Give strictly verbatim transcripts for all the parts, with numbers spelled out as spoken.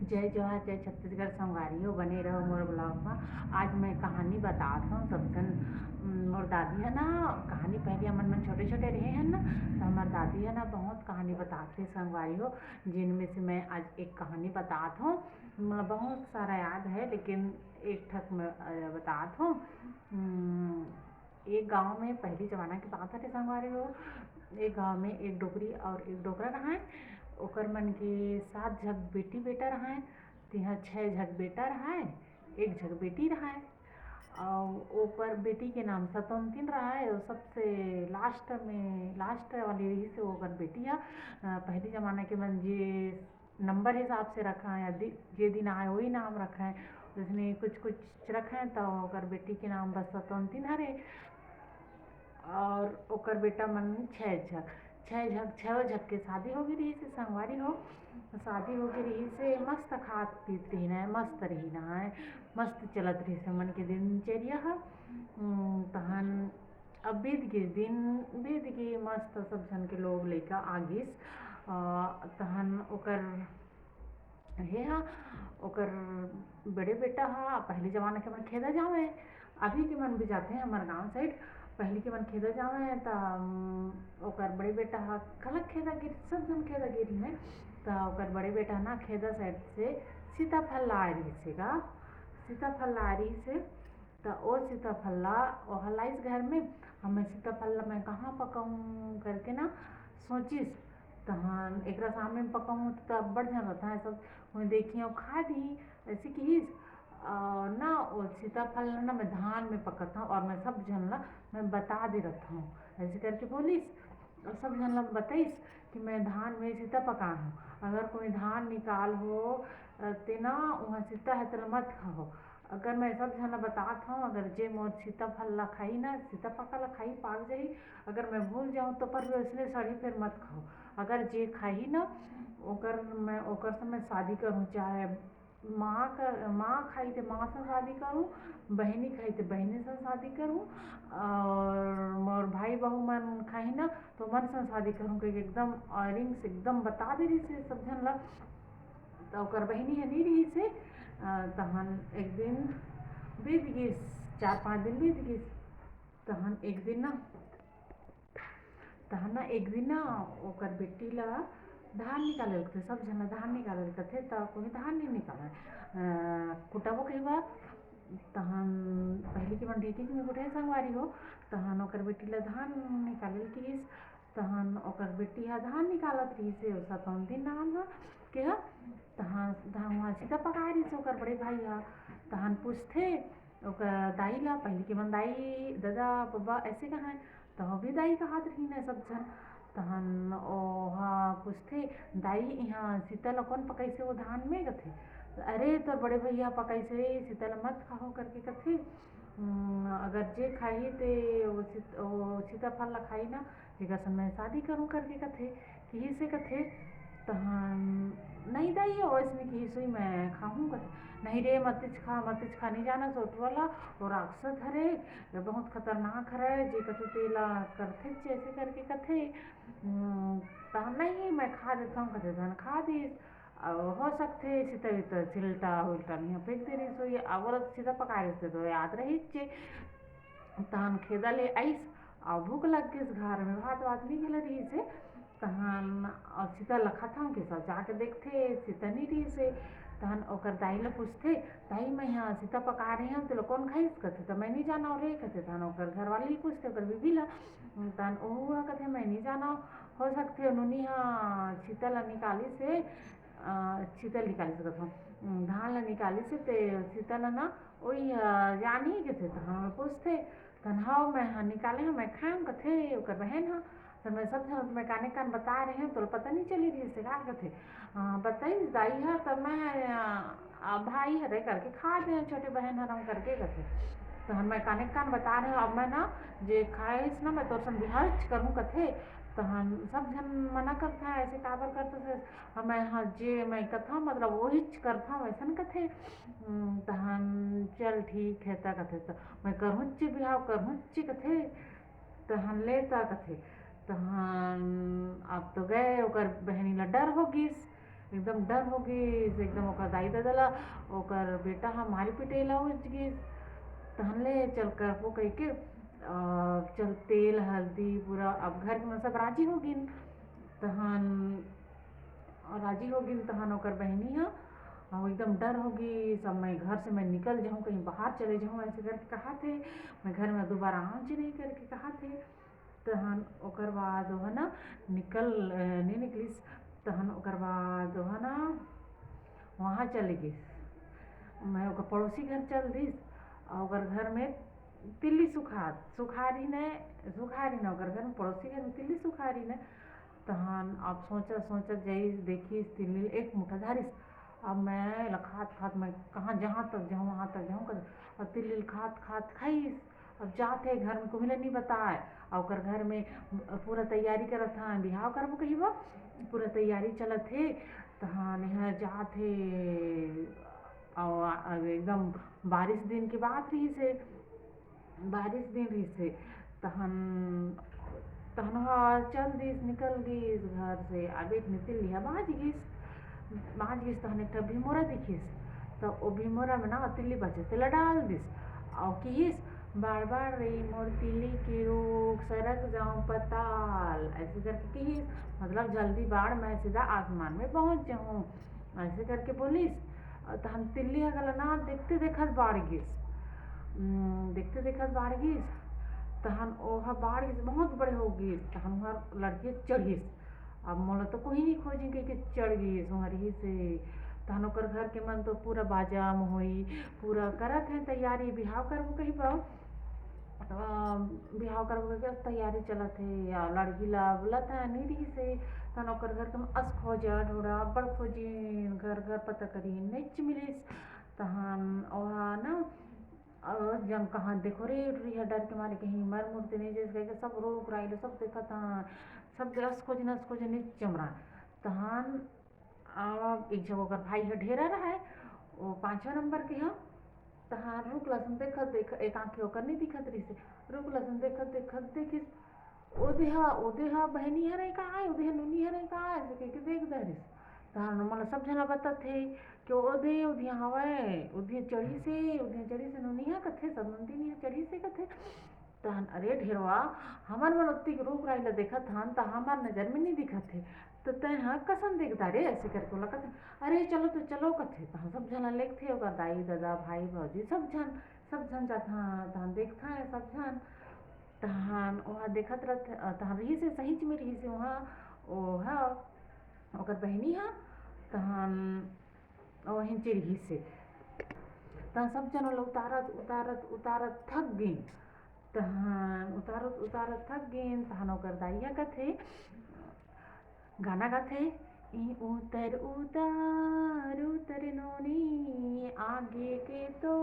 जय जोहार, जय छत्तीसगढ़ संगवारी हो, बने रहो मोर vlog म। आज मैं कहानी बतात हूँ सब झन। उम, मोर दादी है ना, कहानी पहले हमन मन छोटे छोटे रहे हैं ना, तो हमार दादी है ना बहुत कहानी बतात रही संगवारी हो, जिनमें से मैं आज एक कहानी बतात हूँ। मतलब बहुत सारा याद है, लेकिन एक ठक मैं, अ, बतात हूँ। उम, एक गांव में, पहली जमाना की बात है संगवारी हो, एक गांव में एक डोकरी और एक डोकरा रहाय। ओकर मन के सात झक बेटी बेटा रहाय। तिहा छः झक बेटा रहाय, एक झक बेटी रहाय। और ओकर बेटी के नाम सतौंतिन रहाय। और सबसे लास्ट में, लास्ट वाली रही से ओकर बेटी ह। अ, पहली जमाना के मन जे नंबर हिसाब से रखा है, दि-, जे दिन आए वही नाम रखा है। जैसे कुछ कुछ रखा है तो ओकर बेटी के नाम बस सतौंतिन हरे। और ओकर बेटा मन छः झक, छः झक, छः झक के शादी हो गई रही से संगवारी हो। शादी हो गई रही से मस्त खात पीत रही ना है, मस्त रही ना है, मस्त चलत रही से मन के दिनचर्या ह। उम, तहन अब बीत गे दिन, बीत गे मस्त, सब झन के लोग लइका आ गिस। अ, तहन ओकर हे हा, ओकर बड़े बेटा हा, पहली जमाना के मन खेदा जावे, अभी के मन भी जाते हैं हमारे गांव साइड। पहली के मन खेदा जावे त, अम, ओकर बड़े बेटा हा घलक खेदा गे, सब झन खेदा गे रही है। त ओकर बड़े बेटा ना खेदा साइड से सीताफल ला रही से गा, सीताफल ला रही से। त ओ सीताफल ला ओहा लाइस घर में। हमें सीताफल ला मैं कहाँ पकाऊँ करके ना सोचिस। तहन एकरा सामने में पकाऊँ त अब्बड़ झन रहता है, सब कोई देखी और खा दी, ऐसे किहिस। अ, ना, ओ सीताफल ना मैं धान में पकत हूँ और मैं सब झन ला मैं बता दे रहता हूँ, ऐसे करके बोलिस। और सब झन ला बताइस कि मैं धान में सीता पका हूँ, अगर कोई धान निकाल हो, अ, ते ना, वहाँ सीता है, तेला मत खाओ। अगर मैं सब झन ला बतात हूँ, अगर जे मोर सीताफल ला खाई ना, सीता पका ला खाई, पाक जाही। अगर मैं भूल जाऊँ तो पर भी उसने सड़ी, फिर मत खाओ। अगर जे खाही ना, ओकर मैं, ओकर से मैं शादी करूँ, चाहे माँ कर, माँ खाही ते माँ से शादी करूँ, बहिनी खाही ते बहिनी से शादी करूँ, और मोर भाई बहू मन खाही ना, तो मन से शादी करूँ, कहिके एकदम आयरिंग से एकदम बता दे रही से सब झन ला। तो ओकर बहिनी ह नहीं रही से। अ, तहन एक दिन बीत गिस, चार पाँच दिन बीत गिस। तहन एक दिन ना, तहन ना एक दिन ना ओकर बेटी ला धान निकाले लगथे, सब झन ला धान निकाले लगथे, त कोई धान नहीं निकाले। अ, कुटाबो कहिबा, तहन पहली के मन ढेकी के में कुटे संगवारी हो, तहन ओकर बेटी ला धान निकाले ल किहिस। तहन ओकर बेटी ह धान निकालत रहिस हे, ओ सतौंतिन नाम ह के ह। तहन धान वहाँ सीता पकाए रहिस ओकर बड़े भाई ह। तहन पूछथे ओकर दाई ला, पहली के मन दाई, ददा, बबा ऐसे कहाए, तहो भी दाई कहात रहिन हे सब झन। तहन ओहा पूछथे, दाई, इहाँ सीता ला कौन पकाइस हे वो धान में, कथे। अरे, तोर बड़े भैया पकाइस हे, सीता ला मत खाहो, करके कथे। "हम्म, अगर जे खाही ते वो सीत-, वो सीताफल ला खाही ना, जेकर संग मैं शादी करूँ," करके कथे, किहिस हे कथे। तहन, "नहीं दाई, वैसने किहिस होही, मैं खाहूँ," कथे। "नहीं रे, मतिच खा, मतिच खा, नहीं जाना सोटवा ला, वो राक्षस हरे, ये बहुत खतरनाक हरे, जे कथे तेला करथे," ऐसे करके कथे। हम्म, तहन, "नहीं, मैं खा देता हूँ," कथे, तहन खा दिस। अब हो सकथे सीता उता सिलटा उल्टा नहीं फेंक दे रहिस होही, अब वो सीता पका रहिस ते तो याद रहिस चे। तहन खेदा ले आइस, अउ भूख लग गिस, घर में भात वात नहीं घला रहिस हे। तहन अउ सीता ल खाथन के सब जाके देखथे, सीता नहीं रहिस हे। तहन ओकर दाई ल पूछथे, "दाई, मैं यहाँ सीता पका रहे हूँ, तेला कौन खाइस?" कथे, "तो मैं नहीं जाना रे," कथे। तहन ओकर घरवाली पूछथे, ओकर बीबी ल। तहन ओहू ह कथे, "मैं नहीं जाना, हो सकथे नोनी ह सीता ल निकालिस हे, अ, सीता ल निकालिस कथों, उम, धान ल निकालिस हे, ते सीता ल ना ओही ह जानी," कथे। तहन पूछथे, तहन, "हव, मैं ह निकाले हूँ, मैं खाएम," कथे ओकर बहन ह। त मैं सब झन मैं काने कान बता रहे हूँ, तोला पता नहीं चली रहिस हे का, कथे। अ, बताइस दाई ह, त मैं, अ, अ, भाई हरे करके खा दे, छोटे बहन हरम करके, कथे। तहन मैं काने कान बता रहे हूँ, अब मैं ना जे खाइस ना, मैं तोर संग बिहाव करहूँ, कथे। तहन सब झन मना करथे, "ऐसे काबर करथस?" "हाँ, मैं, हाँ, जे मैं कथौं, मतलब, वहीच करथौं," वैसन कथे। हम्म, तहन, "चल, ठीक है," त कथे, "त मैं करहूँच बिहाव, करहूँच," कथे। तहन, "ले," त कथे। तहन अब तो गए, ओकर बहनी ला डर हो गिस, एकदम डर हो गिस, एकदम ओकर दाई ददा ला ओकर बेटा ह मारी पिटे ला उठ गिस। तहन ले चल करबो कहिके, अ, चल तेल हल्दी पूरा, अब घर के मन सब राजी हो गिन। तहन राजी हो गिन, तहन ओकर बहिनी ह, अ, एकदम डर हो गिस, अब मैं घर से मैं निकल जाहूँ, कहीं बाहर चले जाहूँ, ऐसे करके कहाथे। मैं घर में दोबारा आऊँ जी नहीं करके कहाथे। तहन ओकर बाद ओह ना निकल, अ, नहीं निकलिस। तहन ओकर बाद ओह ना वहाँ चले गिस, मैं ओकर पड़ोसी घर चल दिस, अउ ओकर घर में तिल्ली सुखात, सुखा रही ने, सुखा रही ने, ओकर घर में, पड़ोसी घर में तिल्ली सुखा रही ने। तहन अब सोचत सोचत जइस, देखिस तिल्ली एक मुठा धरिस। अब मैं लखात खात मैं कहाँ जहाँ तक जाहूँ, वहाँ तक जाहूँ कर, अब तिल्ली ल खात खात खाइस। अब जात हे घर में, कोही ला नहीं बताए। अउ ओकर घर में पूरा तैयारी करत हे, बिहाव करबो कहिबो, पूरा तैयारी चलत हे। तहन एह जात हे, अउ आ-, एकदम बारिश दिन के बात रहिस हे, बारिश दिन रहिस हे। तहन, तहन ह चल दिस, निकल दिस घर से। अब एक ने तिल्ली ह बाज गिस, बाज गिस, तहन एक ठा भिमोरा दिखिस। त ओ भिमोरा में ना तिल्ली बाजे, तेला डाल दिस। अउ किहिस, "बाड़ बाड़ रे मोर तिल्ली के रूख, सरक जाऊं पताल।" ऐसे करके किहिस, मतलब, "जल्दी बाड़, मैं सीधा आसमान में पहुंच जाऊं।" ऐसे करके बोलिस। अउ तहन तिल्ली ह घला ना देखते देखत बाढ़ गिस। उम, देखते देखत बाढ़ गिस, तहन ओह बाढ़ गिस, बहुत बड़े हो गिस। तहन ओह लड़की चढ़िस, "अब मोला तो कोही नहीं खोजी," कहिके चढ़ गिस ओह रहिस हे। तहन ओकर घर के मन तो पूरा बाजा म होई, पूरा करत हे तैयारी, बिहाव करबो कहिबो। अ, बिहाव करबो कहिके तैयारी चलत हे, अउ लड़की ला बोलत हे, नहीं रहिस हे। तहन ओकर घर के मन अस खोजा ढोड़ा, अब्बड़ खोजिन, घर घर पता करिन, नइच मिलिस। तहन ओहा ना, अ, जन कहाँ देखो रे, टुरी ह डर के मारे कहीं मर मुर ते नहीं जइस कहिके सब रूख राई ल सब देखत हे, सब अस खोजिन, अस खोजिन, नइच चमरा। तहन अब एक जगह ओकर भाई ह ढेरा रहय, ओ पाँचवा नंबर के ह। तहान रूख ल असन देखत देख, एक आँखी ओकर नइ दिखत रहिस हे। रूख ल असन देखत देखत देखिस, "ओ दे ह, ओ दे ह बहिनी हरय का, ओ दे ह नोनी हरय का?" अइसे कहिके देख डरिस। तहान ओमन ल सब झन ल बतात हे कि ओ दे, ओ दे ह हवय, ओ दे ह चढ़िस हे, ओ दे ह चढ़िस हे, नोनी ह कथे, सब नंदिनी ह चढ़िस हे कथे। तहन, "अरे ढेरवा, हमर मन ओत्ती के रूख राई ल देखत हन, त हमर नजर में नइ दिखत हे, त तैं ह कसन देखदा रे?" अइसे करके ओला कथे। "अरे चलो तो चलो," कथे। तहन सब झन ल लेगथे, ओकर दाई, ददा, भाई, भौजी, सब झन, सब झन जाथन, तहन देखथन सब झन। तहन ओहा देखत रहिथे, अ, तहन रिहिस हे, सहीच में रिहिस हे ओहा, ओहा, ओकर बहिनी ह, तहन ओहिंचे रिहिस हे। तहन सब झन ओला उतारत, उतारत, उतारत थक गेन। तहन उतारत, उतारत थक गेन, तहन ओकर दाई ह कथे, गाना गाथे, "ई उतर, उतर, उतर नोनी, आगे के तो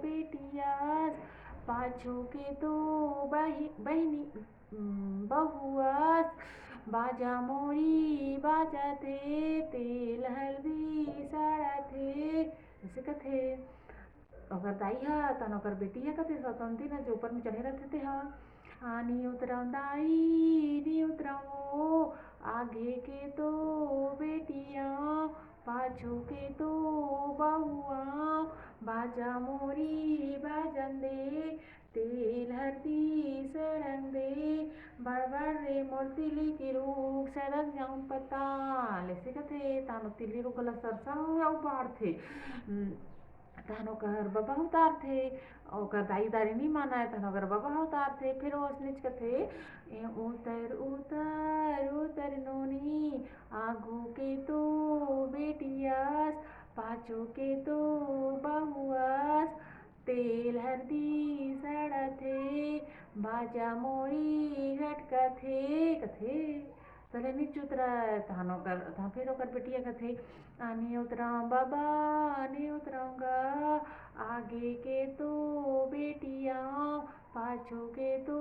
बेटियास, पाछू के तो बहि-, बहिनी, उम, बहुआस, बाजा मोरी बाजत हे, तेल हल्दी सड़त हे," अइसे कथे। ओकर दाई ह, तहन ओकर बेटी ह कथे, सतंती न जो ऊपर में चढ़े रहिथे ते ह, "आ, नी उतरंव दाई, नी उतरंव ओ, आगे के तो बेटिया, पाछू के तो बहुआ, बाजा मोरी बाजन दे, तेल हरदी सड़न दे, बड़ बड़ रे मोर तिली के रूख, सरक जाऊं पताल।" अइसे कथे, तहन ओ तिली रूख ल सरसंग अउ बाढ़थे। उम, तहन ओकर बबा ह उतारथे, ओकर दाई दारी नी मानय, तहन ओकर बबा ह उतारथे, फेर ओ असनेच कथे, "ए उतर, उतर, उतर नोनी, आगू के तो बेटियास, पाछू के तो बहुआस, तेल हरदी सड़त हे, बाजा मोरी घटकत हे," कथे। तले नी उतरय, तहन ओकर, तहन फेर ओकर बेटिया कथे, "आ नी उतरंव बबा, नी उतरंव गा, आगे के तो बेटिया, पाछू के तो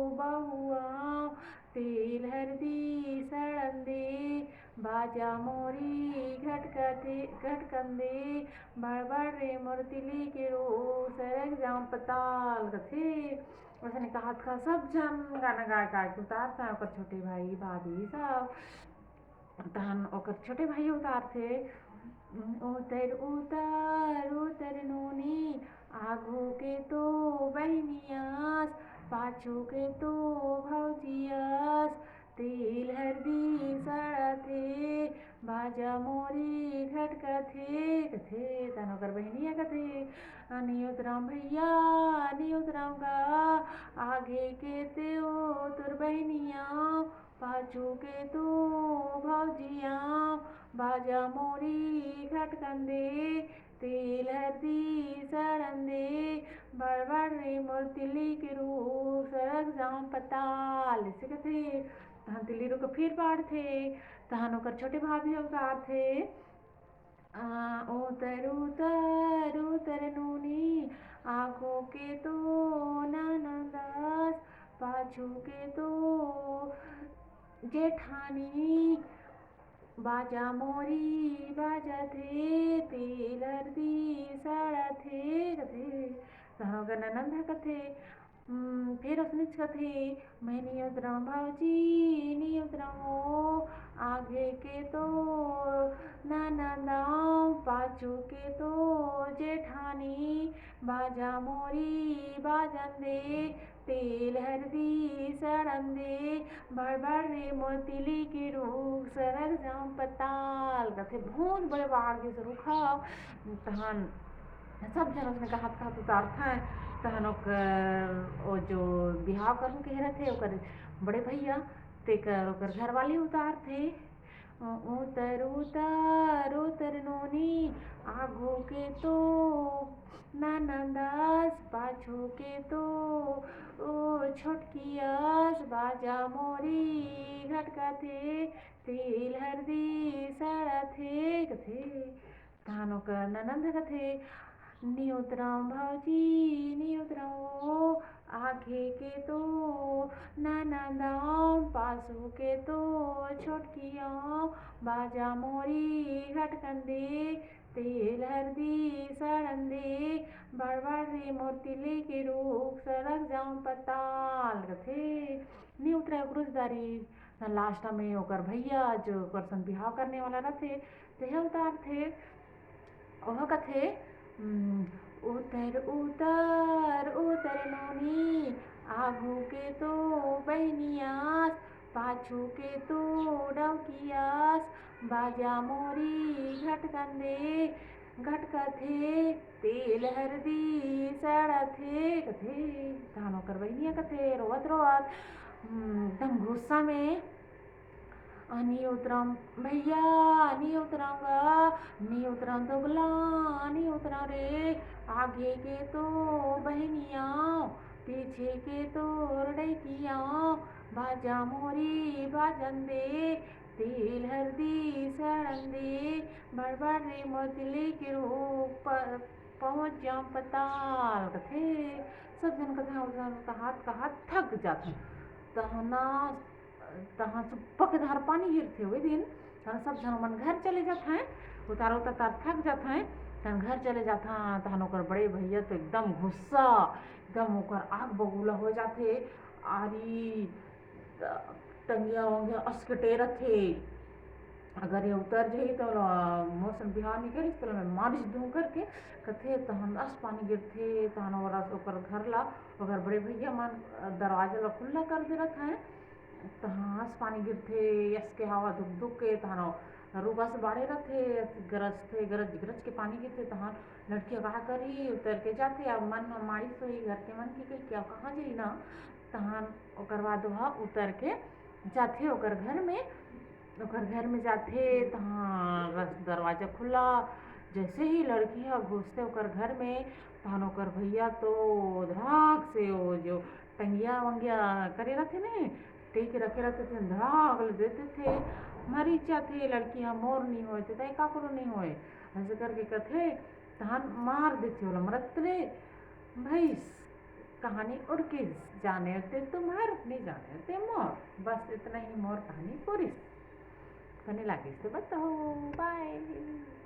बहुआ, तेल हरदी सड़न दे, बाजा मोरी घटकत हे, घटकन दे, बड़ बड़ रे मोर तिली के रूख, सरक जाऊं पताल," कथे। वइसने कहत का सब झन गाना गाय गाय के उतारथे, ओकर छोटे भाई, भाभी सब। तहन ओकर छोटे भाई उतारथे, "उतर उतर उतर नोनी, आगू के तो बहिनियास, पाछू के तो भौजियास, तेल हरदी सड़थे, बाजा मोरी घटकथे," कथे। तहन ओकर बहिनिया कथे, "नि उतरंव भैया, नि उतरंव गा, आगे के तो तोर बहिनिया, पाछू के तो भौजिया, बाजा मोरी घटकन दे, तेल हरदी सड़न दे, बड़ बड़ रे मोर तिली के रूख, सरक जांव पताल," अइसे कथे। तहन तिली रूख फिर बाढ़थे, तहन ओकर छोटे भाभी उतारथे, आ, "उतर उतर उतर नोनी, आगू के तो ननदस, पाछू के तो जेठानी, बाजा मोरी बाजथे, तेल हरदी सड़थे," कथे। तहन ओकर ननद ह कथे, उम, फेर ओसनेच कथे, "मैं नि उतरंव भौजी, नि उतरंव ओ, आगे के तो ननदंव, पाछू के तो जेठानी, बाजा मोरी बाजन दे, तेल हरदी सड़न दे, बड़ बड़ रे मोर तिली के रूख, सरक जांव पताल," कथे। बहुत बड़े बाढ़ के रूख ह। तहन सब झन ओसने कहत कहत उतारथें। तहन ओकर, ओ जो बिहाव करहूं कहे रथे, ओकर बड़े भैया, तेकर ओकर घरवाली उतारथे, "उतर उतर उतर नोनी, आगू के तो ननदस, पाछू के तो ओ छोटकियस, बाजा मोरी घटकथे, तेल हरदी सड़थे," कथे। तहन ओकर ननद ह कथे, "नि उतरंव भौजी, नि उतरंव ओ, आगे के तो ननदंव, पाछू के तो छोटकियंव, बाजा मोरी घटकन दे, तेल हरदी सड़न दे, बड़ बड़ रे मोर तिली के रूख, सरक जांव पताल," कथे। नि उतरय ओकरो दारी। Last में ओकर भैया, जो ओकर संग बिहाव करने वाला रथे, तेह उतारथे। ओह कथे, उम, "उतर उतर उतर नोनी, आगू के तो बहिनियास, पाछू के तो डौकियास, बाजा मोरी घटकन दे, घटकथे, तेल हरदी सड़थे," कथे। तहन ओकर बहिनिया कथे, रोवत रोवत, उम, एकदम गुस्सा में, "नि उतरंव भैया, नि उतरंव गा, नि उतरंव दोगला, नि उतरंव रे, आगे के तो बहिनिया, पीछे के तोर डैकिया, बाजा मोरी बाजन दे, तेल हरदी सड़न दे, बड़ बड़ रे मोर तिली के रूख, प-, पहुंच जांव पताल," कथे। सब झन कथे, ओ झन कहत कहत थक जाथे। तहन तहन सुप्पा के धार पानी गिरथे ओ दिन। तहन सब झन मन घर चले जाथें, उतार उतार थक जाथें, तहन घर चले जाथें। तहन ओकर बड़े भैया तो एकदम गुस्सा, एकदम ओकर आग बबूला हो जाथे। आरी, त-, टंगिया वंगिया असकटे रथे, "अगर ये उतर जाही तो मोर संग बिहाव नइ करिस, तो मैं मारिस दूं," करके कथे। तहन अस पानी गिरथे, तहन ओकर, ओकर घर ला, ओकर बड़े भैया मन दरवाजा ला खुल्ला कर दे रथें। तहाँ अस पानी गिरथे, अस के हवा धुक धुक के, तहाँ रूख अस बाढ़े रथे, अस गरजथे, गरज गरज के पानी गिरथे। तहाँ लड़किया का करही, उतर के जाथे। अब मन म माड़िस होही घर के मन के, कहिके अब कहाँ जाही ना। तहाँ ओकर बाद ओहा उतर के जाथे ओकर घर में। ओकर घर में जाथे, तहाँ रस-, दरवाजा खुला। जैसे ही लड़की ह घुसथे ओकर घर में, तहन ओकर भैया तो धड़ाक से वो जो टंगिया वंगिया करे रथे ने, टेक के रखे रथे, तेन धड़ाक ले दे देथे, मरी जाथे। लड़की ह, "मोर नी होय, ते तय काकरो नी होय," ऐसे करके कथे, तहन मार देथे ओला मरत ले। भैस, कहानी उड़किस, जाने ते तुम्हर, नी जाने ते मोर। बस इतना ही मोर कहानी पूरिस। कने लागिस ते बताओ। Bye।